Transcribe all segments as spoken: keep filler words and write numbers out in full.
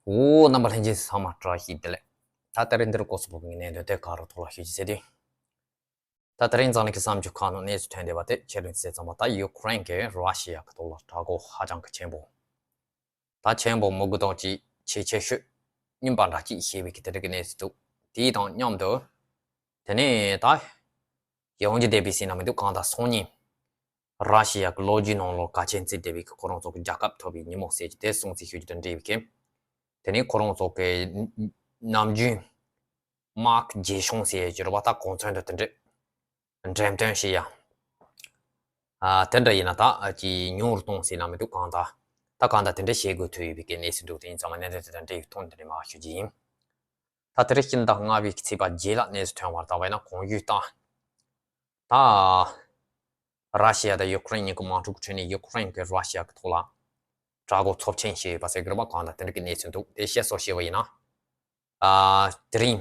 འོ། རྣམ་པ་ལྷན་རྒྱས་ཚང་མ་བཀྲ་ཤིས་བདེ་ལེགས། ད་དེ་རིང་འདིར་སྐོར་སུ་བབས་པའི་གནད་དོན་དེ་ག་རུ་ཐོག་ལ་ཞུ་རྒྱུ་ཟེར་དུས། ད་དེ་རིང་འཛམ་གླིང་གི་བསམ་བློ་ཁག་ནང་གནས་ཚུལ་ཐོན་བསྡད་པ་དེ་ཆེད་དུ་བརྩིས་ཙམ་པ། ད་ཡུ་ཁུ་རེན་གྱིས་ར་ཤི་ཡ་གི་ཐོག་ལ་དྲག་རྒོལ་ཧ་ཅང་གི་ཆེན་པོ། ད་ཆེན་པོ་མི་དགོས་དང་ཅིག་ཆེ་ཆེ་ཤོས་རྙིང་པ་འདྲ་ཅིག་བྱས་པའི་གི་དེ་འདྲ་གི་གནས་ཚུལ་འདུག་དེའི་དང་མཉམ་དུ། དེ་ནས་ད་ཡོང་རྒྱུ་བསྡད་པའི་ཟེར་ན་མི་འདུག་གང་ལྟར་སང་ཉིན། ར་ཤི་ཡ་གི་ལོ་རྒྱུས་ནང་ལོགས་གལ་ཆེན་བརྩིས་བསྡད་པའི་གི་ཁོ་རང་ཚོ་གི་རྒྱལ་ཁ་ཐོབ་པའི་ཉིན་མོ་ཟེར་གྱི་དེ་སྲུང་བརྩི་ཞུ་རྒྱུ་དང་འབྲེལ་བའི་གི། དེ་ནས་ཁོ་རང་ཚོ་གི་ནམ་རྒྱུན་དམག་རྒྱལ་གཞུང་ཟེར་གྱི་རེད་པ། ད་གོ་མཚོན་དུ་དེ་འདྲ་འགྲེམས་སྟོན་བྱེད་ཡ། ཨ། དེ་འདྲ་ཡིན་ན་ད་ཅིག་ཉུང་རུ་གཏོང་ཟེར་ན་མི་འདུག་གང་ལྟར། ད་གང་ལྟར་དེ་འདྲ་བྱེད་དགོས་ཐུག་ཡོད་པའི་གི་གནས་ཚུལ་འདུག་དེ་ཡིན་ཙང་མ་གནད་དོན་དེ་དང་འབྲེལ་བའི་ཐོག་འདི་ནས་མར་ཞུ་རྒྱུ་ཡིན། ད་དེ་རིང་སྤྱི་ཟླ་ལྔ་པའི་ཚེས་པ་བརྒྱད་ལ་གནས་ཚུལ་ཐོན་པར་བལྟས་པ་ཡིན་ན། གོང་ཞུས་ལྟར། ད་ར་ཤི་ཡ་དང་ཡུ་ཁུ་རེན་གཉིས་ཀྱི་དམག་འཁྲུག་གི་ཁྲོད་ནས་ཡུ་ཁུ་རེན་གྱིས་ར་ཤི་ཡ་གི་ཐོག་ལ་དྲག་རྒོལ་ཚབས་ཆེན་བྱས་ཡོད་པ་ཟེར་གྱི་རེད་པ། གང་ལྟར་དེ་འདྲ་གི་གནས་ཚུལ་འདུག་དེ་བཤད་སྲོལ་བྱས་པ་ཡིན་ན། ཨ། དེ་རིང་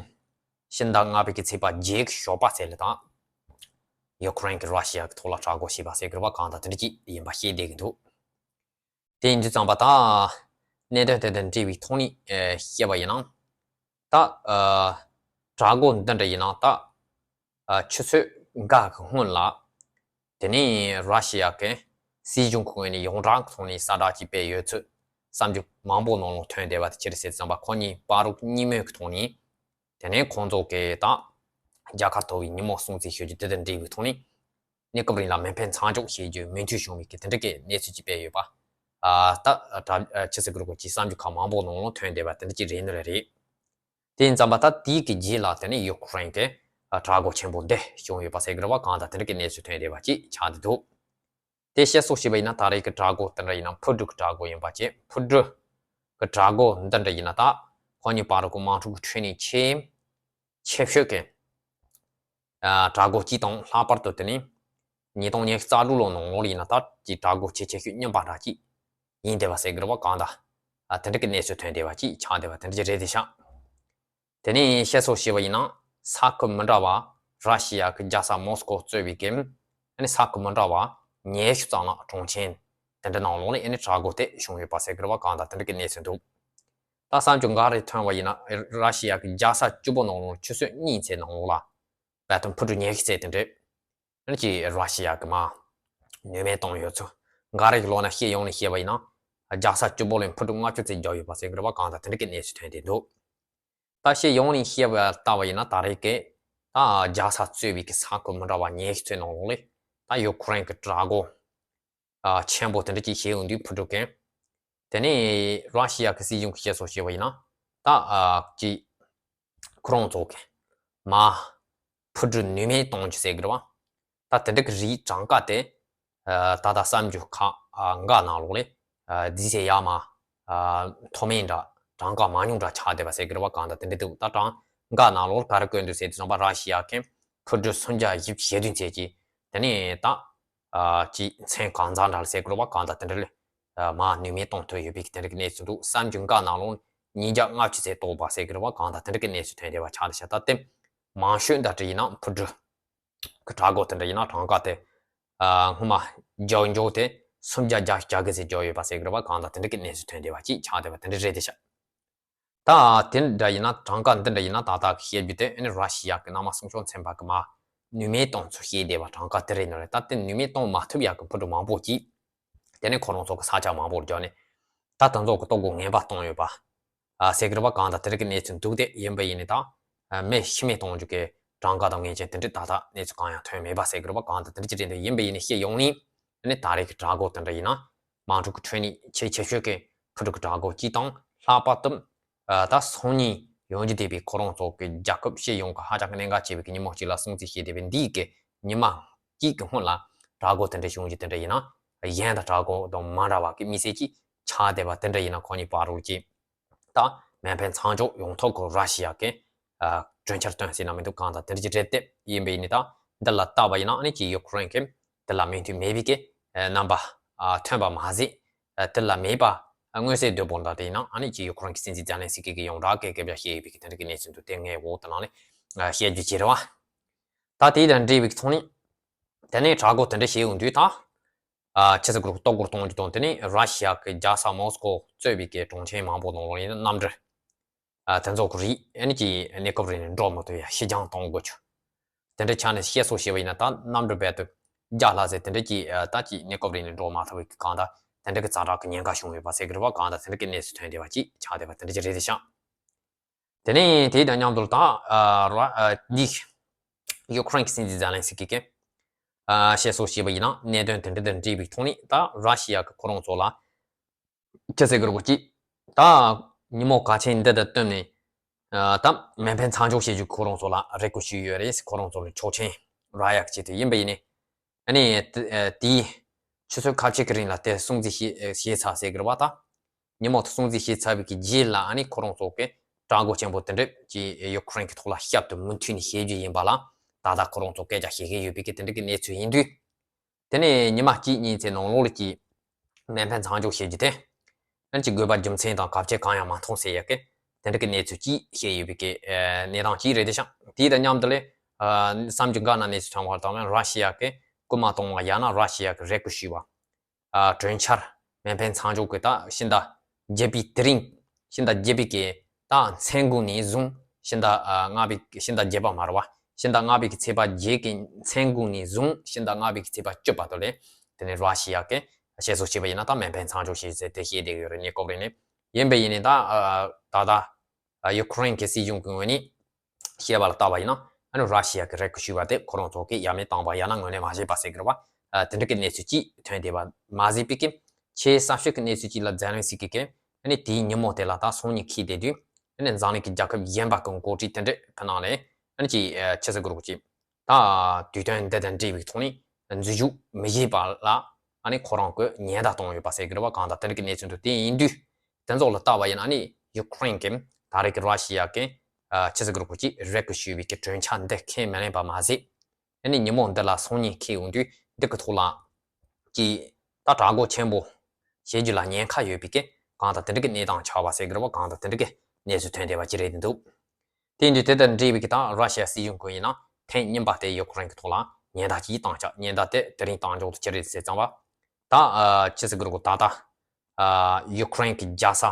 སྤྱི་ཟླ་ལྔ་པའི་གི་ཚེས་པ་བརྒྱད་ཀྱི་ཞོགས་པ་ཟེར་ལེ་དང་། ཡུ་ཁུ་རེན་གྱིས་ར་ཤི་ཡ་གི་ཐོག་ལ་དྲག་རྒོལ་བྱས་པ་ཟེར་གྱི་རེད་པ། གང་ལྟར་དེ་འདྲ་ཅིག་ཡིན་པ་ཤེས་བསྡད་ཀྱི་འདུག་དེ་ཡིན་དུས་ཙམ་པ་ད་གནད་དོན་དེ་དང་འབྲེལ་བའི་ཐོག་ནས་ཨ་བཤད་པ་ཡིན་ན། ད་ཨ་དྲག་རྒོལ་འདི་འདྲ་ཡིན་ན་ད་ཨ་ཆུ་ཚོད་འགའ་གི་སྔོན་ལ། དེ་ནས་ར་ཤི་ཡ་གི་སྲིད་གཞུང་གི་ངོས་ནས་ཡོངས་གྲགས་ཀྱི་ཐོག་ནས་གསལ་བསྒྲགས་ཅིག་སྤེལ་ཡོད་ཚུལ་གསར་འགྱུར་མང་པོ་ནང་ལ་ཐོན་བསྡད་པ་དེ་ཅི་རེད་ཟེར་ཙམ་པ། ཁོ་གཉིས་བར་དུ་གཉིས་མོས་ཀྱི་ཐོག་ནས། དེ་ནས་ཁོང་ཚོ་གི་ད་རྒྱལ་ཁ་ཐོབ་པའི་ཉིན་མོ་སྲུང་བརྩི་ཞུ་རྒྱུ་དེ་དང་འབྲེལ་བའི་ཐོག་ནས། གནས་སྐབས་རིང་ལ་མེ་འཕེན་མཚམས་འཇོག་བྱེད་རྒྱུའི་མོས་མཐུན་བྱུང་བའི་གི་དེ་འདྲ་གི་གནས་ཚུལ་ཅིག་སྤེལ་ཡོད་པ། ཨ། ད་ད་ཆི་ཟེར་དགོས་རེད། ཅིག་གསར་འགྱུར་ཁག་མང་པོ་ནང་ལ་ཐོན་བསྡད་པ་དེ་འདྲ་ཅིག་རེད་ནི་རེད། དེ་ཡིན་ཙམ་པ་ད་དེའི་གི་རྗེས་ལ་དེ་ནས་ཡུ་ཁུ་རེན་གྱིས་དྲག་རྒོལ་ཆེན་པོ་འདི་བྱུང་ཡོད་པ་ཟེར་གྱི་རེད་པ། གང་ལྟར་དེ་འདྲ་གི་གནས་ཚུལ་ཐོན་བསྡད་པ་ཅིག་ཆགས་བསྡད་འདུག་དེ་བཤད་སྲོལ་བྱས་པ་ཡིན་ན། ད་རེས་ཀྱི་དྲག་རྒོལ་དེ་འདྲ་ཡིན་ན་འཕུར་གྲུ་གི་དྲག་རྒོལ་ཡིན་པ་བྱས། འཕུར་གྲུ་གི་དྲག་རྒོལ་འདི་འདྲ་ཡིན་ན་ད་ཁོ་གཉིས་བར་གྱི་དམག་འཁྲུག་གི་ཁྲོད་ནས་ཆེས་ཆེ་ཤོས་ཀྱི་ཨ་དྲག་རྒོལ་གཅིག་དང་། ལྷག་པར་དུ་དེ་ནས་ཉིས་སྟོང་ཉི་ཤུ་རྩ་དྲུག་ལོ་ནང་ལོགས་ཡིན་ན་ད་ཅིག་དྲག་རྒོལ་ཆེ་ཆེ་ཤོས་རྙིང་པ་འདྲ་ཅིག་ཡིན་བསྡད་པ་ཟེར་གྱི་རེད་པ། གང་ལྟར་ཨ་དེ་འདྲ་གི་གནས་ཚུལ་ཐོན་བསྡད་པ་ཅིག་ཆགས་བསྡད་པ་དེ་འདྲ་ཅིག་རེད་དེ་ཤག་དེ་ནས་བཤད་སྲོལ་བྱས་པ་ཡིན་ན། ས་ཁུལ་མི་འདྲ་བ། ར་ཤི་ཡ་གི་རྒྱལ་ས་མོ་སི་ཀོ་གཙོས་པའི་གི་ཨ་ནི་ས་ཁུལ་མི་འདྲ་བ་ཉི་ཤུ་ཙམ་ལ་གྲོང་ཁྱེར་དེ་འདྲ་ནང་ལོགས་ནས་ཨ་ནི་དྲག་རྒོལ་དེ་བྱུང་ཡོད་པ་ཟེར་གྱི་རེད་པ། གང་ལྟར་དེ་འདྲ་གི་གནས་ཚུལ་འདུག་ད་གསར་འགྱུར་འགའ་རེ་ཐོན་པ་ཡིན་ན། ར་ཤི་ཡ་གི་རྒྱལ་ས་བཅུ་པོ་ནང་ལོགས་ཆུ་ཚོད་གཉིས་ཙམ་ནང་ལོགས་ལ་བར་དུ་འཕུར་གྲུ་ཉི་ཤུ་ཙམ་དེ་འདྲས་ཨ་ནི་ཅིག་ར་ཤི་ཡ་གི་མར་ནུས་མེད་བཏང་ཡོད་ཚུལ། འགའ་རེ་གི་ལོགས་ནས་སྤྱི་ཡོངས་ནས་བཤད་པ་ཡིན་ན། རྒྱལ་ས་བཅུ་པོ་ལ་འཕུར་གྲུ་ལྔ་བཅུ་ཙམ་བརྒྱབ་ཡོད་པ་ཟེར་གྱི་རེད་པ། གང་ལྟར་དེ་འདྲ་གི་གནས་ཚུལ་ཐོན་བསྡད་འདུག་ད་སྤྱི་ཡོངས་ནས་བཤད་པ་ལྟ་བ་ཡིན་ན། ད་རེས་ཀྱི་ད་རྒྱལ་ས་གཙོས་པའི་གི་ས་ཁུལ་མི་འདྲ་བ་ཉི་ཤུ་ཙམ་ནང་ལོགས་ལ་ད་ཡུ་ཁུ་རེན་གྱི་དྲག་རྒོལ་ཨ་ཆེན་པོ་དེ་འདྲ་ཅིག་བྱས་ཡོང་དུས། འཕུར་གྲུ་གན། དེ་ནས་ར་ཤི་ཡ་གི་སྲིད་གཞུང་གི་བཤད་སྲོལ་བྱས་པ་ཡིན་ན། ད་ཨ་ཅིག་ཁོ་རང་ཚོ་གི་མར་འཕུར་གྲུ་ནུས་མེད་གཏོང་རྒྱུ་ཟེར་གྱི་རེད་པ། ད་དེ་འདྲ་གི་རིགས་གྲངས་ཀ་དེ་ཨ་ད་ལྟ་གསར་འགྱུར་ཁག་ཨ་འགའ་ནང་ལོགས་ལ་ཨ་འདི་ཟེར་ཡ་མར་ཨ་མཐོ་དམན་འདྲ་གྲངས་ཀ་མང་ཉུང་འདྲ་ཆགས་བསྡད་པ་ཟེར་གྱི་རེད་པ། གང་ལྟར་དེ་འདྲ་འདུག་ད་གྲངས་འགའ་ནང་ལོགས་ག་རེ་བཀོད་འདུག་ཟེར་དུས་ཙམ་པ། ར་ཤི་ཡ་གི་འཕུར་གྲུ་སུམ་བརྒྱ་བཞི་བཅུ་ཞེ་བདུན་ཙམ་གྱིས་དེ་ནས་ད་ཨ་ཅིག་མཚན་གང་ཚང་འདྲ་ལ་ཟེར་གྱི་རེད་པ། གང་ལྟར་དེ་འདྲ་ལ་ཨ་མར་ནུས་མེད་གཏོང་ཐུབ་ཡོད་པའི་དེ་འདྲ་གི་གནས་ཚུལ་འདུག་གསར་འགྱུར་འགའ་ནང་ལོགས་ཉིས་བརྒྱ་ལྔ་བཅུ་ཙམ་གཏོར་བ་ཟེར་གྱི་རེད་པ། གང་ལྟར་དེ་འདྲ་གི་གནས་ཚུལ་ཐོན་བསྡད་པ་ཆགས་བསྡད་ཤག་ད་དེ་མང་ཤོས་འདྲ་འདྲ་ཡིན་ན་འཕུར་གྲུ་གི་དྲག་རྒོལ་དེ་འདྲ་ཡིན་ན་གྲངས་ཀ་དེ་ཨ་སྔོན་མ་རྒྱག་འཇོག་དེ་སུམ་བརྒྱ་བརྒྱ་བརྒྱ་གི་ཟེར་རྒྱག་ཡོད་པ་ཟེར་གྱི་རེད་པ། གང་ལྟར་དེ་འདྲ་གི་གནས་ཚུལ་ཐོན་བསྡད་པ་ཅིག་ཆགས་བསྡད་པ་དེ་འདྲ་རེད་དེ་ཤག་ད་དེ་འདྲ་ཡིན་ན། གྲངས་ཀ་འདི་འདྲ་ཡིན་ན། ད་ལྟ་གི་བཤད་རྒྱུ་དེ་ཨ་ནི་ར་ཤི་ཡ་གི་གནམ་དམག་སྲུང་སྐྱོང་ཚན་པ་གི་མར་ནུས་མེད་གཏོང་ཚུལ་བཤད་བསྡད་པ་གྲངས་ཀ་དེ་རེད་ནི་རེད། ད་དེ་ནུས་མེད་གཏོང་མ་ཐུབ་ཡག་གི་འཕུར་གྲུ་མང་པོ་ཅིག་དེ་ནས་ཁོ་རང་ཚོ་གི་ས་ཆ་མང་པོར་རྒྱག་ནས་ད་དེ་ཚོ་གི་ལྟོ་གོས་ངན་པ་བཏང་ཡོད་པ་ཨ་ཟེར་གི་རེད་པ། གང་ལྟར་དེ་འདྲ་གི་གནས་ཚུལ་འདུག་དེ་ཡིན་པ་ཡིན་ནི་ད་ཨ་མི་ཤི་རྨས་གཏོང་རྒྱུ་གི་གྲངས་ཀ་དང་ངེས་ཅན་དེ་འདྲ་ད་ལྟ་གནས་ཚུལ་གང་ཡང་ཐོན་མེད་པ་ཟེར་གི་རེད་པ། གང་ལྟར་དེ་འདྲ་ཅིག་རེད་འདུག་ཡིན་པ་ཡིན་ནི་སྤྱི་ཡོངས་ནས་ཨ་ནི་ད་རེས་ཀྱི་དྲག་རྒོལ་དེ་འདྲ་ཡིན་ན། དམག་འཁྲུག་གི་ཁྲོད་ནས་ཆེས་ཆེ་ཤོས་ཀྱི་འཕུར་གྲུ་གི་དྲག་རྒོལ་གཅིག་དང་། ལྷག་པར་དུ་ཨ་ད་སང་ཉིན་ཡོང་རྒྱུ་བསྡད་པའི་ཁོ་རང་ཚོ་གི་རྒྱལ་ཁབ་སྤྱི་ཡོངས་ཀྱི་ཧ་ཅང་གི་གནད་འགག་ཆེ་བའི་གི་ཉིན་མོ་གཅིག་ལ་སྲུང་བརྩི་བྱས་བསྡད་པའི་འདིའི་གི་ཉི་མ་གཅིག་གི་སྔོན་ལ་དྲག་རྒོལ་དེ་འདྲ་བྱུང་རྒྱུ་དེ་འདྲ་ཡིན་ན། གཞན་དང་དྲག་རྒོལ་དང་མ་འདྲ་བ་གི་དམིགས་བསལ་གྱི་ཆགས་བསྡད་པ་དེ་འདྲ་ཡིན་ན། ཁོ་གཉིས་བར་དུ་གཅིག་ད་མེ་འཕེན་མཚམས་འཇོག་ཡོང་ཐབས་ཀྱི་ར་ཤི་ཡ་གི་ཨ་གྲོས་འཆར་བཏོན་ཟེར་ན་མི་འདུག་གང་ལྟར་དེ་འདྲ་ཅིག་རེད་དེ། ཡིན་པ་ཡིན་ནི་ད་འདི་ལ་བལྟས་པ་ཡིན་ན་ཨ་ནི་ཅིག་ཡུ་ཁུ་རེན་གྱིས་དེ་ལ་མོས་མཐུན་མེད་པའི་གི་ཨ་རྣམ་པ་ཨ་ཐོན་པ་མ་ཟད། ཨ་དེ་ལ་མེད་པ་ཨ་མངོན་གསལ་དོད་པོ་འདྲ་དེ་ཡིན་ན། ཨ་ནི་ཅིག་ཡུ་ཁུ་རེན་གྱི་སྲིད་འཛིན་ཛེ་ལན་སི་ཀི་གིས་ཡང་དག་གི་སྐད་ཆ་བཤད་ཡོད་པའི་གི་དེ་འདྲ་གི་གནས་ཚུལ་འདུག་དེ་ངས་འོག་དེ་ནང་ནས་ཨ་བཤད་རྒྱུ་བྱས་རེད་པ། ད་དེ་དང་འབྲེལ་བའི་ཐོག་ནས་དེ་ནས་དྲག་རྒོལ་དེ་འདྲ་བྱས་ཡོང་དུས་ད། ཨ་ཆི་ཟེར་དགོས་རེད། གཏོར་རྒོལ་གཏོང་རྒྱུ་དང་། དེ་ནས་ར་ཤི་ཡ་གི་རྒྱལ་ས་མོ་སི་ཀོ་གཙོས་པའི་གི་གྲོང་ཁྱེར་མང་པོ་ནང་ལོགས་ཡིན་ན་གནམ་གྲུ་ཨ་དེ་ཚོ་གི་རིགས་ཨ་ནི་ཀྱི་གནས་སྐབས་རིང་ནས་འགྲོ་མི་ཐུབ་ཡ་ཕྱིར་འགྱངས་གཏོང་དགོས་རྒྱུ། དེ་འདྲ་ཆགས་ནས་བཤད་སྲོལ་བྱས་པ་ཡིན་ན། ད་གནམ་གྲུ་རྦད་དེ་བརྒྱ་ལྷག་ཙམ་དེ་འདྲ་ཀྱི་ཨ་ད་ཀྱི་གནས་སྐབས་རིང་ནས་འགྲོ་མ་ཐུབ་པའི་གང་ལྟར་དེ་འདྲ་གི་ཛ་དྲག་གི་ཉེན་ཁ་བྱུང་ཡོད་པ་ཟེར་གི་རེད་བ། གང་ལྟར་དེ་འདྲ་གི་གནས་ཚུལ་ཐོན་བསྡད་པ་ཅིག་ཆགས་བསྡད་པ་དེ་འདྲ་ཅིག་རེད་དེ་ཤག་དེ་ནས་དེ་དང་མཉམ་དུ་ད་ཨ་ར་ཨ་འདི་ཡུ་ཀེ་རེན་གྱི་སྲིད་འཛིན་ཛེ་ལན་སི་ཀི་གིས་ཨ་བཤད་སྲོལ་བྱས་པ་ཡིན་ན། གནད་དོན་དེ་འདྲ་དང་འབྲེལ་བའི་ཐོག་ནས་ད་ར་ཤི་ཡ་གི་ཁོ་རང་ཚོ་ལ་ཅི་ཟེར་གི་རེད་གོ་ཅིག་ད་ཉིན་མོ་གལ་ཆེན་འདི་དང་བསྟུན་ནས་ཨ་ད་མེ་འཕེན་མཚམས་འཇོག་བྱེད་རྒྱུ་ཁོ་རང་ཚོ་ལ་རེ་སྐུལ་ཞུས་ཡོད་རེད། ཁོ་རང་ཚོ་ལ་ཆོག་མཆན་རག་ཡག་ཆེད་དུ་ཡིན་པ་ཡིན་ནའི། ཨ་ནི་དེ་ཨ་དེའི་ཆུ་ཚོད་ཁ་ཤས་ཀྱི་རིང་ལ་དེ་སྲུང་བརྩི་བྱས་བྱས་ཚར་ཟེར་གི་རེད་བ། ད་ཉིན་མོ་དེ་སྲུང་བརྩི་བྱས་ཚར་བའི་གི་རྗེས་ལ་ཨ་ནི་ཁོ་རང་ཚོ་གི་དྲག་རྒོལ་ཆེན་པོ་དེ་འདྲ་ཅིག་ཡུ་ཀེ་རེན་གྱི་ཐོག་ལ་བསྐྱར་དུ་མུ་མཐུད་ནས་བྱེད་རྒྱུ་ཡིན་པ་ལ་ད་ལྟ་ཁོ་རང་ཚོ་སྐད་ཆ་བཤད་ཀྱི་ཡོད་པའི་གི་དེ་འདྲ་གི་གནས་ཚུལ་ཡིན་དུས། དེ་ནས་ཉི་མ་གཅིག་གཉིས་ཚེ་ནང་ལོགས་ལ་ཀྱི་མེ་འཕེན་མཚམས་འཇོག་བྱེད་རྒྱུ་དེ་ཨ་ནི་ཀྱི་དགོས་པ་རྒྱུ་མཚན་དང་བཀག་ཆ་གང་ཡང་མ་མཐོང་ཟེར་ཡག་གི་དེ་འདྲ་གི་གནས་ཚུལ་ཅིག་བཤད་ཡོད་པའི་གི་ཨ་གནས་སྟངས་ཅིག་རེད་དེ་ཤག་དེའི་དང་མཉམ་དུ་ལས་ཨ་གསར་འགྱུར་འགའ་ན་གནས་ཚུལ་ཐོན་པར་བཏང་བས། ར་ཤི་ཡ་གི་སྐུལ་མ་གཏོང་བ་ཡང་ན་ར་ཤི་ཡ་གི་རེ་སྐུལ་ཞུས་པ། ཨ་གྲོས་འཆར་མེ་འཕེན་མཚམས་འཇོག་གི་ད་ཕྱི་ཟླ་བརྒྱད་པའི་དེ་རིང་། ཕྱི་ཟླ་བརྒྱད་པའི་གི་ད་མཚན་དགུང་ནས་བཟུང་ཕྱི་ཟླ་ཨ་ལྔ་པའི་ཕྱི་ཟླ་བརྒྱད་པ་མ་རེད་བ། ཕྱི་ཟླ་ལྔ་པའི་གི་ཚེས་པ་བརྒྱད་ཀྱི་མཚན་དགུང་ནས་བཟུང་ཕྱི་ཟླ་ལྔ་པའི་གི་ཚེས་པ་བཅུ་བར་དུ་ལས་དེ་ནས་ར་ཤི་ཡ་གི་བཤད་སྲོལ་བྱས་པ་ཡིན་ན་ད་མེ་འཕེན་མཚམས་འཇོག་བྱེད་ཟེར་དེ་བཤད་བསྡད་ཡོད་རེད། གནས་སྐབས་རིང་ནས་ཡིན་པ་ཡིན་ནའི་ད་ཨ་ད་ལྟ་ཨ་ཡུ་ཀེ་རེན་གྱི་སྲིད་གཞུང་གི་ངོས་ནས་བཤད་པ་ལ་བལྟས་པ་ཡིན་ན། ཨ་ནི་ར་ཤི་ཡ་གི་རེ་སྐུལ་ཞུས་པ་དེ་ཁོ་རང་ཚོ་གིས་ཡ་མེད་བཏང་བ་ཡང་ན་ངོས་ལེན་མ་བྱས་པ་ཟེར་གི་རེད་བ། ཨ་དེ་འདྲ་གི་གནས་ཚུལ་ཅིག་ཐོན་བསྡད་པ་མ་ཟད་པའི་གི་ཆེས་གསར་ཤོས་ཀྱི་གནས་ཚུལ་ཅིག་ལ་ཛེ་ལན་སི་ཀི་གིས་ཨ་ནི་དེའི་ཉིན་མོ་དེ་ལ་ད་སང་ཉིན་འཁེལ་བསྡད་དུས། ཨ་ནི་འཛམ་གླིང་གི་རྒྱལ་ཁབ་གཞན་པ་གི་འགོ་ཁྲིད་དེ་འདྲ་གི་ནང་ནས་ཨ་ནི་ཅིག་ཨ་ཆི་ཟེར་དགོས་རེད་གོ་ཅིག་ད་དུས་སྟོན་འདི་དང་འབྲེལ་བའི་ཐོག་ནས་འཛུལ་ཞུགས་མི་བྱེད་པ་ལ་ཨ་ནི་ཁོ་རང་གིས་ཉེན་བརྡ་བཏང་ཡོད་པ་ཟེར་གི་རེད་བ། གང་ལྟར་དེ་འདྲ་གི་གནས་ཚུལ་འདུག་དེ་ཡིན་དུས་དེ་ཚོ་ལ་བལྟས་པ་ཡིན་ན། ཨ་ནི་ཡུ་ཀེ་རེན་གྱིས་ད་རེས་ཀྱི་ར་ཤི་ཡ་གི་ཨ་ཆི་ཟེར་དགོས་རེད་གོ་ཅིག་རེ་སྐུལ་ཞུས་པའི་གི་གྲོས་འཆར་འདི་ཁས་མི་ལེན་པ་མ་ཟད། ཨ་ནི་ཉིན་མོ་འདི་ལ་སང་ཉིན་འཁེལ་ཡོང་དུས་འདི་གི་ཐོག་ལ་ཀྱི་ད་དྲག་རྒོལ་ཆེན་པོ་བྱེད་རྒྱུ་ལ་ཉེན་ཁ་ཡོད་པའི་གི་གང་ལྟར་དེ་འདྲ་གི་གནས་སྟངས་ཆགས་པ་ཟེར་གི་རེད་བ། གང་ལྟར་དེ་འདྲ་གི་གནས་ཚུལ་ཐོན་བསྡད་པ་ཅིག་རེད་འདུག་དེ་ཡིན་དུས་དེ་དང་འབྲེལ་བའི་གི་ད་ར་ཤི་ཡ་སྲིད་གཞུང་གིས་ཡིན་ན་ཐེངས་གཉིས་པ་དེ་ཡུ་ཀེ་རེན་གྱི་ཐོག་ལ་ཉེན་བརྡ་ཅིག་བཏང་ཆགས། ཉེན་བརྡ་དེ་དེ་རིང་བཏང་ཆོག་ཏུ་ཅི་རེད་ཟེར་ཙང་བ། ད་ཨ་ཆི་ཟེར་དགོས་རེད་གོ་ད་ལྟ་ཨ་ཡུ་ཀེ་རེན་གྱི་རྒྱལ་ས་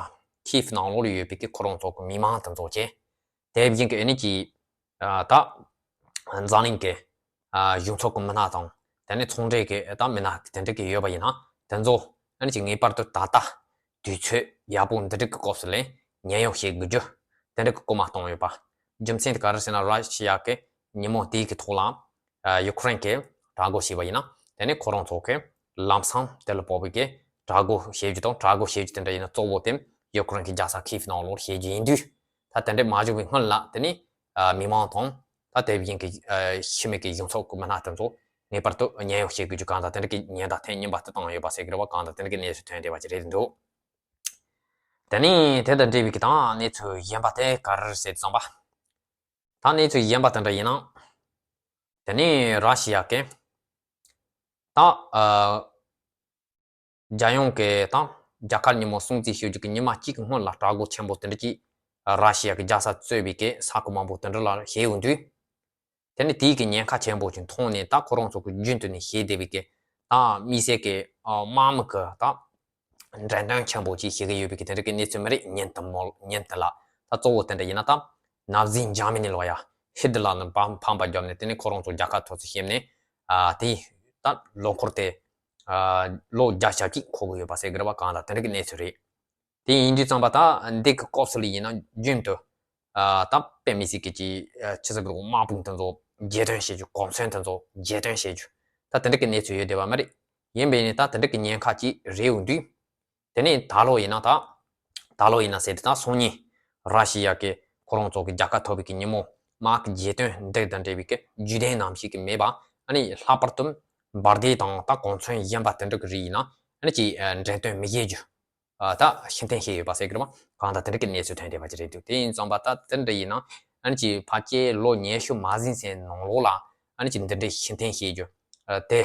ཁིབ་ནང་ལོགས་ལ་ཡོད་པའི་གི་ཁོ་རང་ཚོ་གི་མི་མང་དེ་ཚོ་བཅས་དེ་བཞིན་གི་ཨ་ནི་ཀྱི་ཨ་ད་འཛམ་གླིང་གི་ཨ་གཞུང་ཚབ་ཀྱི་མི་སྣ་དང་། དེ་ནས་ཚོང་འབྲེལ་གྱི་ད་མི་སྣ་དེ་འདྲ་གི་ཡོད་པ་ཡིན་ན། དེ་ཚོ་ཨ་ནི་ཅིག་ངེས་པར་དུ་ད་ལྟ་དུས་ཚོད་ཡག་པོ་འདི་འདྲ་གི་སྐབས་སུ་ལ་ཉེན་གཡོག་བྱེད་དགོས་རྒྱུ་དེ་འདྲ་གི་སྐུལ་མ་བཏང་ཡོད་པ། རྒྱུ་མཚན་དེ་ག་རེ་ཟེར་ན། ར་ཤི་ཡ་གི་ཉིན་མོ་དེའི་གི་ཐོག་ལ་ཨ་ཡུ་ཀེ་རེན་གྱིས་དྲག་རྒོལ་བྱས་པ་ཡིན་ན། དེ་ནས་ཁོ་རང་ཚོ་གི་ལམ་སང་དེ་ལ་དཔག་པའི་གི་དྲག་རྒོལ་བྱེད་རྒྱུ་དང་། དྲག་རྒོལ་བྱེད་རྒྱུ་དེ་འདྲ་ཡིན་ན་གཙོ་བོ་དེ་ཡུ་ཀེ་རེན་གྱི་རྒྱལ་ས་ཁིབ་ནང་ལོགས་བྱེད་རྒྱུ་ཡིན་དུས། ད་དེ་འདྲ་མ་བྱུང་བའི་སྔོན་ལ་དེ་ནས་ཨ་མི་མང་དང་། ད་དེ་བཞིན་གྱི་ཨ་ཕྱི་མི་གི་གཞུང་ཚབ་ཀྱི་མི་སྣ་དེ་ཚོ་ངེས་པར་དུ་ཉེན་གཡོག་བྱེད་དགོས་རྒྱུ་གང་དང་། དེ་འདྲ་གི་ཉེན་བརྡ་ཐེངས་གཉིས་པ་དེ་བཏང་ཡོད་པ་ཟེར་གི་རེད་བ། གང་དང་དེ་འདྲ་གི་གནས་ཚུལ་ཐོན་བསྡད་པ་ཅིག་རེད་འདུག་དེ་ནས་དེ་དང་འབྲེལ་བའི་དང་གནས་ཚུལ་གཞན་པ་དེ་ག་རེ་རེད་ཟེར་ཙམ་པ། ད་གནས་ཚུལ་གཞན་པ་དེ་འདྲ་ཡིན་ན། དེ་ནས་ར་ཤི་ཡ་གི་ད་ཨ་རྒྱལ་ཡོངས་ཀྱི་དང་རྒྱལ་ཁབ་ཉིན་མོ་སྲུང་བརྩི་ཞུ་རྒྱུ་གི་ཉི་མ་གཅིག་གི་སྔོན་ལ་དྲག་རྒོལ་ཆེན་པོ་དེ་འདྲ་ཅིག་ར་ཤི་ཡ་གི་རྒྱལ་ས་གཙོས་པའི་གི་ས་ཁུལ་མང་པོ་དེ་འདྲ་ལ་བྱས་ཡོང་དུས། དེ་ནི་དེའི་གི་ཉེན་ཁ་ཆེན་པོ་ཅིག་མཐོང་ནས། ད་ཁོ་རང་ཚོ་གི་རྒྱུན་དུ་ནས་བྱས་བསྡད་པའི་གི་ད་དམིགས་བསལ་གི་ཨ་དམག་མི་གི་ད་འགྲེམས་སྟོན་ཆེན་པོ་ཅིག་བྱེད་ཀྱི་ཡོད་པའི་གི་དེ་འདྲ་གི་གནས་ཚུལ་མི་རེ་ཉིན་དུ་མོ་ཉིན་དུ་ལ། ད་གཙོ་བོ་དེ་འདྲ་ཡིན་ན་ད་ནཱ་ཛི་འཇར་མ་ནི་ལ་ཡ་ཧིད་ལ་ནི་ཕམ་ཕམ་པ་བརྒྱབ་ནས། དེ་ནས་ཁོ་རང་ཚོ་རྒྱལ་ཁ་ཐོབ་ཚུལ་བཤད་ནས། ཨ་དེ་ད་ལོ་འཁོར་དེ་ཨ་ལོ་བརྒྱ་ཞབས་ཀྱིས་འཁོར་གི་ཡོད་པ་ཟེར་གི་རེད་བ། གང་ལྟར་དེ་འདྲ་གི་གནས་ཚུལ་རེད། དེ་ཡིན་དུས་ཙམ་པ་ད་འདི་གི་སྐབས་སུ་ལ་ཡིན་ན་རྒྱུན་དུ་ཨ་ད་དཔེ་མི་སྲིད་ཀྱི་ཅིག་ཨ་ཆི་ཟེར་དགོས་རེད། དམག་དཔུང་དེ་ཚོ་རྗེས་སྟོན་བྱེད་རྒྱུ། གོ་མཚོན་དེ་ཚོ་རྗེས་སྟོན་བྱེད་རྒྱུ། ད་དེ་འདྲ་གི་གནས་ཚུལ་ཡོད་བསྡད་པ་མ་རེད། ཡིན་པས་ནི་ད་དེ་འདྲ་གི་ཉེན་ཁ་ཅིག་རེད་འོང་དུས། དེ་ནས་ད་ལོ་ཡིན་ན་ད། ད་ལོ་ཡིན་ན་ཟེར་དུས་ད་སང་ཉིན་ར་ཤི་ཡ་གི་ཁོ་རང་ཚོ་གི་རྒྱལ་ཁ་ཐོབ་པའི་གི་ཉིན་མོ་དམག་གི་རྗེས་སྟོན་འདི་དང་འབྲེལ་བའི་གི་རྒྱུན་ལྡན་ནང་བཞིན་གི་མེད་པ། ཨ་ནི་ལྷག་པར་དུ་འབར་མདེལ་དང་ད་གོ་མཚོན་གཞན་པ་དེ་འདྲ་གི་རིགས་ཡིན་ན་ཨ་ནི་ཅིག་ཨ་འགྲེམས་སྟོན་མི་བྱེད་རྒྱུ། ཨ་ད་ཕྱིར་འཐེན་བྱས་ཡོད་པ་ཟེར་གི་རེད་བ། གང་ལྟར་དེ་འདྲ་གི་གནས་ཚུལ་ཐོན་བསྡད་པ་ཅིག་རེད་འདུག་དེ་ཡིན་ཙང་པ་ད་དེ་འདྲ་ཡིན་ན་ཨ་ནི་ཅིག་ཕལ་ཆེར་ལོ་ཉི་ཤུ་མ་ཟིན་ཟིན་ནང་ལོགས་ལ་ཨ་ནི་ཅིག་འདི་འདྲའི་ཕྱིར་འཐེན་བྱེད་རྒྱུ། ཨ་དེ་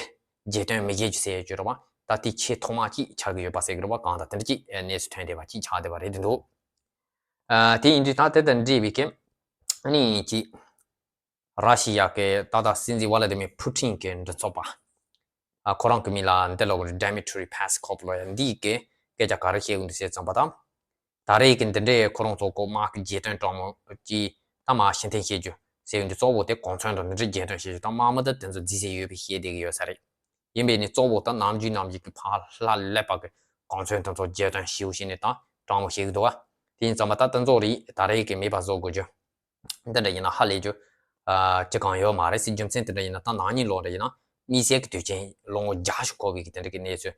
རྗེས་སྟོན་མི་བྱེད་རྒྱུ་ཟེར་ཡོད་རྒྱུ་རེད་བ། ད་དེ་ཆེས་ཐོག་མ་ཅིག་ཆགས་ཀྱི་ཡོད་པ་ཟེར་གི་རེད་བ། གང་ལྟར་དེ་འདྲ་ཅིག་གནས་ཚུལ་ཐོན་བསྡད་པ་ཅིག་ཆགས་བསྡད་པ་རེད་འདུག་ཨ་དེ་ཡིན་དུས་ད་དེ་དང་འབྲེལ་བའི་གི་ཨ་ནི་ཅིག་ར་ཤི་ཡ་གི་ད་ལྟ་སྲིད་འཛིན་ཝ་ལ་ཏི་མིར་ཕུ་ཊིན་གི་མགྲིན་ཚབ་པ། ཨ་ཁོ་རང་གི་མིང་ལ་འདི་ལ་གོ་Dmitry Peskov ལོ་ཡ་འདིའི་གི་སྐད་ཆ་ག་རེ་བཤད་ཡོད་འདུག་ཟེར་ཙམ་པ་དང་། ད་རེས་ཀྱི་འདི་འདྲའི་ཁོ་རང་ཚོ་གོ་དམག་གི་རྗེས་དྲན་སྤྲང་མོ་ཅིག་ད་མ་ཕྱིར་འཐེན་བྱེད་རྒྱུ་ཟེར་ཡོང་དུས་གཙོ་བོ་དེ་གོ་མཚོན་དང་འདི་འདྲའི་རྗེས་དྲན་བྱེད་རྒྱུ་དང་དམག་མི་དང་དེ་ཚོ་རྫིས་སེ་ཡོད་པའི་ཤེས་བསྡད་ཀྱི་ཡོད་ས་རེད། ཡིན་པས་ནི་གཙོ་བོ་ད་ནམ་རྒྱུན་ནམ་རྒྱུན་གྱི་ཕར་ལྷ་ཀླད་པ་གི་གོ་མཚོན་དེ་ཚོ་རྗེས་དྲན་ཞུ་བྱས་ནས་ད་སྤྲང་མོ་བྱེད་ཀྱི་འདུག་བ། དེ་ཡིན་ཙམ་པ་ད་དེ་ཚོ་རེད། ད་རེས་ཀྱི་མེད་པ་བཟོ་དགོས་རྒྱུ་འདི་འདྲ་ཡིན་ན་ཧ་ལས་རྒྱུ་ཅི་གང་ཡོད་མ་རེད་ཟེར། རྒྱུ་མཚན་དེ་འདྲ་ཡིན་ན་ད་ན་ནིང་ལོ་འདྲ་ཡིན་ན་དམིགས་བསལ་གྱི་དུས་ཆེན་ལོ་ངོ་བརྒྱ་ཞིག་འཁོར་བའི་གི་དེ་འདྲ་གི་གནས་ཚུལ།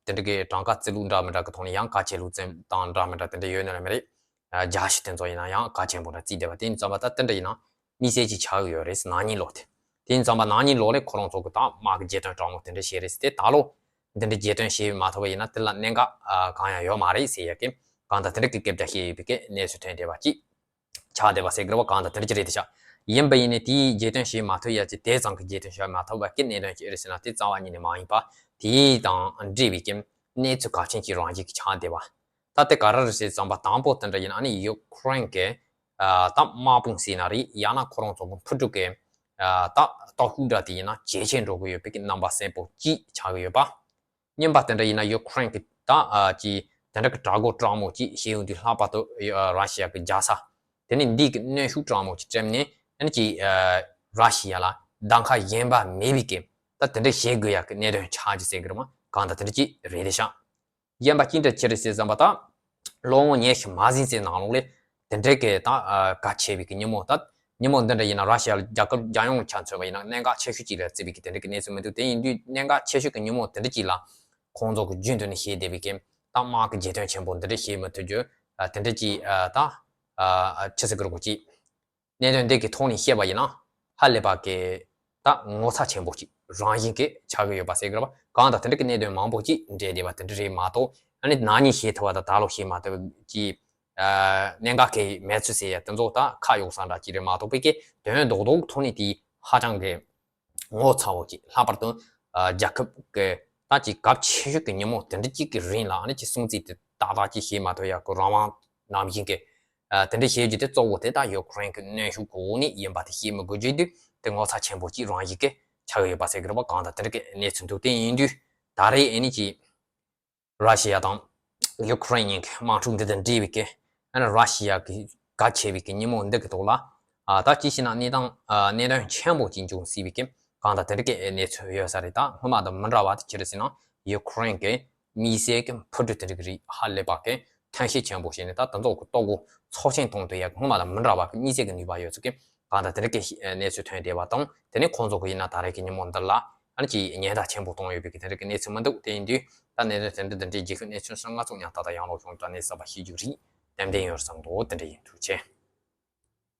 ད་དེ་འདྲ་གི་གྲངས་ཀ་བརྩི་ལུགས་འདྲ་མི་འདྲ་གི་ཐོག་ནས་ཡང་གལ་ཆེ་ལུགས་བརྩི་སྟངས་འདྲ་མི་འདྲ་དེ་འདྲ་ཡོད་ནི་རེད་མ་རེད། བརྒྱ་ཞིག་དེ་ཚོ་ཡིན་ན་ཡང་གལ་ཆེན་པོ་འདྲ་བརྩིས་བསྡད་པ་དེ་ཡིན་ཙམ་པ་ད་དེ་འདྲ་ཡིན་ན་དམིགས་བསལ་གྱི་ཆགས་ཡོད་རེད། ན་ནིང་ལོ་དེ་དེ་ཡིན་ཙམ་པ་ན་ནིང་ལོ་ལས་ཁོ་རང་ཚོ་གི་ད་དམག་གི་རྗེས་དྲན་སྤྲང་མོ་དེ་འདྲ་བྱས་རེད་དེ། ད་ལོ་འདི་འདྲ་རྗེས་དྲན་བྱས་མ་ཐུབ་པ་ཡིན་ན་དེ་ལ་གནད་འགག་གང་ཡང་ཡོད་མ་རེད་ཟེར་ཡ་གི་གང་ལྟར་དེ་འདྲ་གི་སྐད་ཆ་བཤད་ཡོད་པའི་གི་གནས་ཚུལ་ཐོན་བསྡད་པ་ཅིག་ཆགས་བསྡད་པ་ཟེར་དགོས་པ་གང་ལྟར་དེ་འདྲ་ཅིག་རེད་དེ་ཤག་ཡིན་པ་ཡིན་ནའི་དེའི་རྗེས་དྲན་བྱེད་མ་ཐུབ་ཡ་ཅིག་དེ་ཙམ་གྱི་རྗེས་དྲན་བྱེད་མ་ཐུབ་པ་གི་གནད་དོན་ཅིག་རེད་ཟེར་ན་དེ་རྩ་བ་ཉིད་ནས་མ་ཡིན་པ། དེའི་དང་འབྲེལ་བའི་གི་གནས་ཚུལ་གལ་ཆེན་གྱི་རང་བཞིན་གྱི་ཆགས་བསྡད་པ། ད་དེ་ག་རེ་རེད་ཟེར་ཙམ་པ་དང་པོ་དེ་འདྲ་ཡིན་ན་ཨ་ནི་ཡུ་ཁུ་རེན་གྱི་ད་དམག་དཔུང་ཟེར་ན་རེད། ཡང་ན་ཁོ་རང་ཚོ་གི་འཕུར་གྲུ་གི་ད་སྟོབས་ཤུགས་འདྲ་དེ་ཡིན་ན་ཇེ་ཆེར་འགྲོ་གི་ཡོད་པའི་གི་རྣམ་པ་གསལ་པོ་ཅིག་ཆགས་ཀྱི་ཡོད་པ། གཉིས་པ་དེ་འདྲ་ཡིན་ན་ཡུ་ཁུ་རེན་གྱི་ད་ཨ་ཅི་དེ་འདྲ་གི་དྲག་རྒོལ་སྤྲང་མོ་ཅིག་བྱེད་ཡོང་དུས་ལྷག་པར་དུ་ཨ་ར་ཤི་ཡ་གི་རྒྱལ་ས་དེ་ནི་འདི་གི་གནོན་ཤུགས་སྤྲང་མོ་ཅིག་སྤྲད་ནས་ཨ་ནི་ཅི་ཨ་ར་ཤི་ཡ་ལ་གདམ་ཁ་གཞན་པ་མེད་པའི་གི་ད་དེ་འདྲ་བྱེད་དགོས་ཡ་གི་གནད་དོན་ཆགས་ཀྱི་ཟེར་གི་རེད་མ། གང་ལྟར་དེ་འདྲ་ཅིག་རེད་དེ་ཤག་གཞན་པ་ཅི་འདྲ་ཅི་རེད་ཟེར་བསམ་པ་ད། ལོ་ངོ་ཉི་ཤུ་མ་ཟིན་ཙམ་ནང་ལོགས་ལས་དེ་འདྲའི་གི་ད་ཨ་གལ་ཆེ་བའི་གི་ཉིན་མོ་ད། ཉིན་མོ་འདི་འདྲ་ཡིན་ན་ར་ཤི་ཡ་རྒྱལ་ཁབ་རྒྱལ་ཡོངས་ཆ་མཚོན་པ་ཡིན་ན་གནད་འགག་ཆེ་ཤོས་ཅིག་ལ་བརྩི་བའི་གི་དེ་འདྲའི་གི་གནས་ཚུལ་མི་འདུག་དེ་ཡིན་དུས་གནད་འགག་ཆེ་ཤོས་ཀྱི་ཉིན་མོ་དེ་འདྲ་ཅིག་ལ་ཁོང་ཚོ་གི་རྒྱུན་དུ་ནས་བྱེད་བསྡད་པའི་གི་ད་དམག་གི་རྗེས་དྲན་ཆེན་པོ་འདི་འདྲ་བྱེད་མི་ཐུབ་རྒྱུ་ཨ་དེ་འདྲ་ཅིག་ཨ་ད་ཨ་ཆི་ཟེར་གི་རེད་གོ་ཅིག་གནད་དོན་འདི་གི་ཐོག་ནས་བཤད་པ་ཡིན་ན་ཧ་ལས་པ་གི་ད་ངོ་ཚ་ཆེན་པོ་ཅིག་རང་བཞིན་གི་ཆགས་ཀྱི་ཡོད་པ་ཟེར་གི་རེད་པ། གང་ལྟར་དེ་འདྲ་གི་གནད་དོན་མང་པོ་ཅིག་འདྲེས་བསྡད་པ་དེ་འདྲ་རེད་མ་གཏོགས་ཨ་ནི་ན་ནིང་བྱེད་ཐུབ་པ་དང་ད་ལོ་བྱེད་མ་ཐུབ་ཀྱི་ཨ་གནད་འགག་གི་མེད་ཚུལ་ཟེར་ཡ་དེ་ཚོ་ད་ཁ་གཡོག་ས་འདྲ་ཅིག་རེད་མ་གཏོགས་པའི་གི་དོན་རྡོག་རྡོག་ཐོག་ནས་དེ་ཧ་ཅང་གི་ངོ་ཚ་བོ་ཅིག་ལྷག་པར་དུ་ཨ་རྒྱལ་ཁབ་ཀྱི་ད་ཅིག་གལ་ཆེ་ཤོས་ཀྱི་ཉིན་མོ་དེ་འདྲ་ཅིག་གི་རིང་ལ་ཨ་ནི་ཅིག་སྲུང་བརྩི་དེ་ཏག་ཏག་ཅིག་བྱེད་མ་ཐུབ་ཡ་གི་རང་དབང་ནང་བཞིན་གྱི་ཨ་དེ་འདྲ་བྱེད་རྒྱུ་དེ་གཙོ་བོ་དེ་ད་ཡུ་ཁུ་རེན་གྱི་གནོན་ཤུགས་གི་འོག་ནས་ཡིན་པ་དེ་ཤེས་མི་དགོས་རྒྱུ་དེ་དེ་ངོ་ཚ་ཆེན་པོ་ཅིག་རང་བཞིན་གྱི་ཆགས་ཀྱི་ཡོད་པ་ཟེར་གི་རེད་པ། གང་ལྟར་དེ་འདྲ་གི་གནས་ཚུལ་འདུག་དེ་ཡིན་དུས་ད་རེས་ཨ་ནི་ཅིག་ར་ཤི་ཡ་དང་ཡུ་ཁུ་རེན་གཉིས་ཀྱི་དམག་འཁྲུག་འདི་དང་འབྲེལ་བའི་གི་ཨ་ནི་ར་ཤི་ཡ་གི་གལ་ཆེ་བའི་གི་ཉིན་མོ་འདི་གི་ཐོག་ལ་ཨ་ད་ཅི་ཞིག་ན་གནས་སྟངས་ཨ་གནད་དོན་ཆེན་པོ་ཅིག་འབྱུང་སྲིད་པའི་གི་གང་ལྟར་དེ་འདྲ་གི་གནས་ཚུལ་ཡོད་ས་རེད། ད་སྔོན་མ་དང་མི་འདྲ་བ་དེ་ཅི་རེད་ཟེར་ན་ཡུ་ཁུ་རེན་གི་དམིགས་བསལ་གི་འཕུར་གྲུ་དེ་འདྲ་གི་རིགས་ཧ་ལས་པ་གི་ཐོན་སྐྱེད་ཆེན་པོ་བྱས་ནས་ད་དེ་ཚོ་གི་ལྟོ་གོས་ཚོགས་ཆེན་གཏོང་དུས་ཡ་སྔོན་མ་དང་མི་འདྲ་བ་གི་དམིགས་བསལ་གི་ནུས་པ་ཡོད་ཚུལ་གི་གང་ལྟར་དེ་འདྲ་གི་གནས་ཚུལ་ཐོན་བསྡད་པ་དང་། དེ་ནས་ཁོང་ཚོ་གི་ཡིན་ན་ད་རེས་ཀྱི་ཉིན་མོ་འདི་ལ་ཨ་ནི་ཅིག་ཉེན་བརྡ་ཆེན་པོ་གཏོང་ཡོད་པའི་གི་དེ་འདྲ་གི་གནས་ཚུལ་མི་འདུག་དེ་ཡིན་དུས་ད་གནད་དོན་དེ་འདྲ་འདི་འདྲའི་རྒྱལ་ཁབ་གནས་ཚུལ་སོགས་ང་ཚོ་ཉམ་ཐག་ད་ཡང་ལོག་ཤོང་དྲ་གནས་གསར་པ་ཤེས་རྒྱུ་རིགས་ཏན་ཏན་ཡོད་བསམ་འདུག་དེ་འདྲ་ཡིན། ཐུགས་རྗེ་ཆེ།